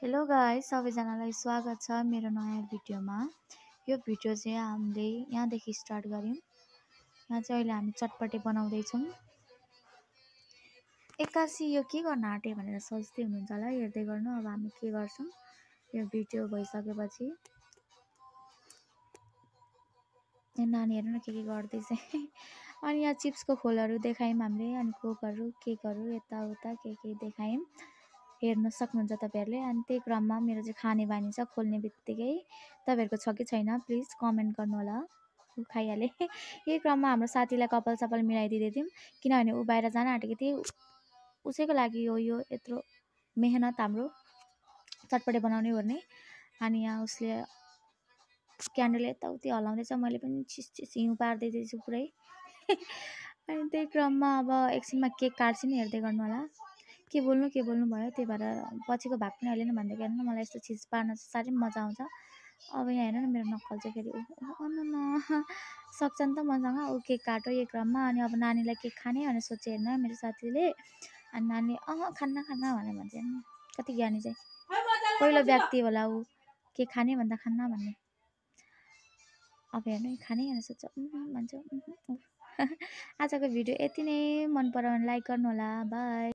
Hello guys, सबैजनालाई स्वागत छ मेरो नयाँ भिडियोमा। यो भिडियो चाहिँ हामीले यहाँदेखि स्टार्ट गर्यौं। यहाँ चाहिँ अहिले हामी चटपटे बनाउँदैछौँ। एक्कासी यो के गर्न आँटे भनेर सोच्दै हुनुहुन्छ होला, हेर्दै गर्नु। अब हामी के गर्छौं, यो भिडियो भइसकेपछि यहाँ नानीहरु न के गर्दैछ। अनि यहाँ चिप्सको खोलहरु देखायौं हामीले, अनि कोकहरु केकहरु यताउता के देखायौं। हेर्न सक्नुहुन्छ तपाईहरुले। अनि त्यही क्रममा मेरो चाहिँ खाने बानी छ, खोल्ने बित्तिकै तपाईहरुको छ कि छैन प्लिज कमेन्ट गर्नु होला। उ खाइहाले। यही क्रममा हाम्रो साथीलाई कपाल सपाल मिलाइदिँदै थियौं, किनभने उ बाहिर जान आँटेको थियो। उसैको लागि यो यत्रो मेहनत हाम्रो चटपटे बनाउने ओर्ने। अनि यहाँ उसले क्यान्डल यताउति हलाउँदैछ, मैले पनि छिस हिउँ पार्दै दिएछु पुरै। अनि त्यही क्रममा अब एकछिनमा केक काट्छु नि, हेर्दै गर्नु होला। के बोल्नु भयो, त्यही भएर पछिको भाग पनि अहिले नै भन्दै गर्नु। मलाई यस्तो चिज पार्न चाहिँ साह्रै मजा आउँछ। अब यहाँ हेर्नु न, मेरो नक्कल चाहिँ फेरि सक्छ नि त मसँग। ऊ केक काट्यो यही क्रममा। अनि अब नानीलाई केक खाने भनेर सोचे हेर्न मेरो साथीले। अनि नानी खान्न भनेर भन्छ। कति ज्ञानी चाहिँ पहिलो व्यक्ति होला ऊ, केक खाने भन्दा खान्न भन्ने। अब हेर्नु खाने भनेर सोध्छ भन्छ। आजको भिडियो यति नै। मन परायो भने लाइक गर्नु होला। बाई।